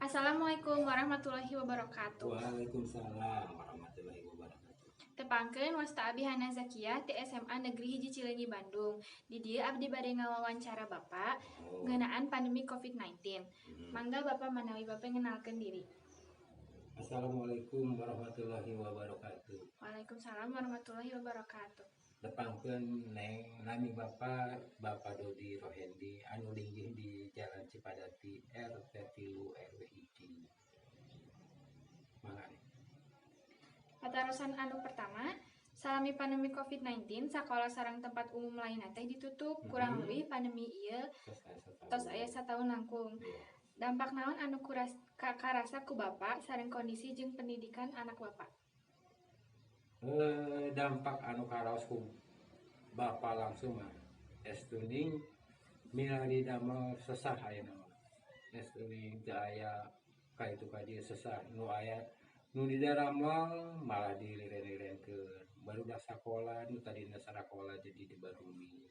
Assalamualaikum warahmatullahi wabarakatuh. Waalaikumsalam warahmatullahi wabarakatuh. Tepangkeun, wasta abi Hana Zakia ti SMA Negeri 1 Cileunyi, Bandung. Di dieu abdi bade ngawawancara Bapak ngeunaan pandemi COVID-19. Mangga Bapak, manawi Bapak ngenalkeun diri. Assalamualaikum warahmatullahi wabarakatuh. Waalaikumsalam warahmatullahi wabarakatuh. Tepangkeun, Neng, nami Bapak Bapak Dodi Rohendi anu linggih di Jalan Cipadati RT 3 RW 1. Mangga, Neng. Patarosan anu pertama, salami pandemi COVID-19 sakola sareng tempat umum lainna teh ditutup. Kurang leuwih pandemi ieu Tos aya satahun. Tos aya satahun langkung. Dampak naon anu karasa ku Bapak sareng kondisi jeung pendidikan anak Bapak? Dampak anu karaos ku Bapak langsung mah estuning milari damel sesah ayeuna mah. Estuning teu aya ka itu ka dieu sesah, nu aya nu di daramel malah diliren-lirenkeun. Barudak sakola nu tadina sarakola jadi dibarumi.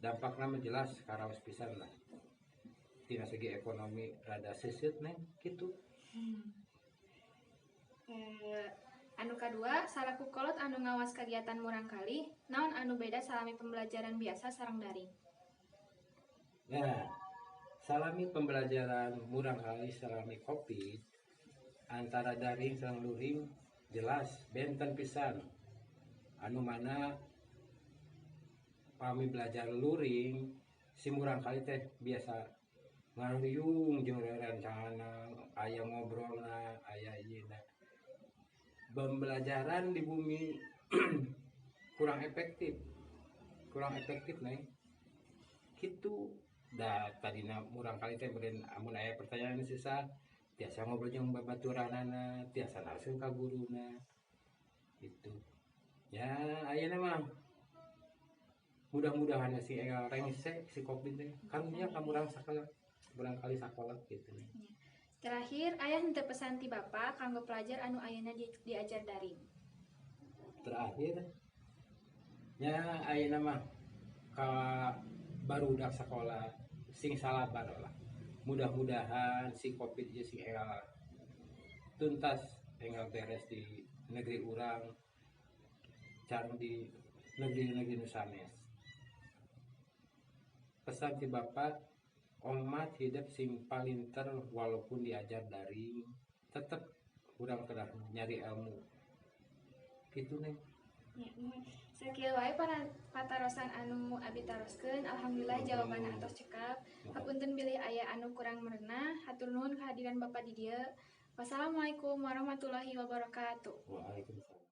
Dampakna mah jelas karaos pisan lah. Tina segi ekonomi rada seuseut, Neng, kitu. Anu kadua, salaku kolot anu ngawas kagiatan murangkalih, naon anu beda salami pembelajaran biasa sareng daring? Nah, salami pembelajaran murangkalih salami Covid antara daring sareng luring jelas benten pisan. Anu mana pami belajar luring si murangkalih teh biasa ngariung jeung rerencanganna, aya ngobrolna, aya ieu. Pembelajaran di bumi kurang efektif, kurang efektif, Neng, kitu. Da tadina murangkalih teh meureun amun aya pertanyaan susah tiasa ngobrol jeung babaturanana, tiasa langsung ka guruna gitu ya. Ayeuna mah mudah-mudahan si enggal rengse si Covid teh, karunya ka murang sakola, murangkalih sakola gitu nih. Terakhir, aya henteu pesan ti Bapak kanggo pelajar anu ayeuna diajar daring? Terakhir nya, ayeuna mah ka barudak sakola sing salabar lah. Mudah-mudahan si Covid ieu sing enggal tuntas, enggal beres di negeri urang sareng di negeri-negeri nu sanes. Pesan ti Bapak, omat hidup sing palinter. Walaupun diajar daring, tetep urang kedah nyari ilmu gitu, Neng. Ya, nuhun. Sakieu wae para patarosan anu abi taroskeun. Alhamdulillah, jawabanna atos cekap. Hapunten bilih aya anu kurang merenah. Hatur nuhun kehadiran Bapak di dieu. Wassalamualaikum warahmatullahi wabarakatuh. Waalaikumsalam.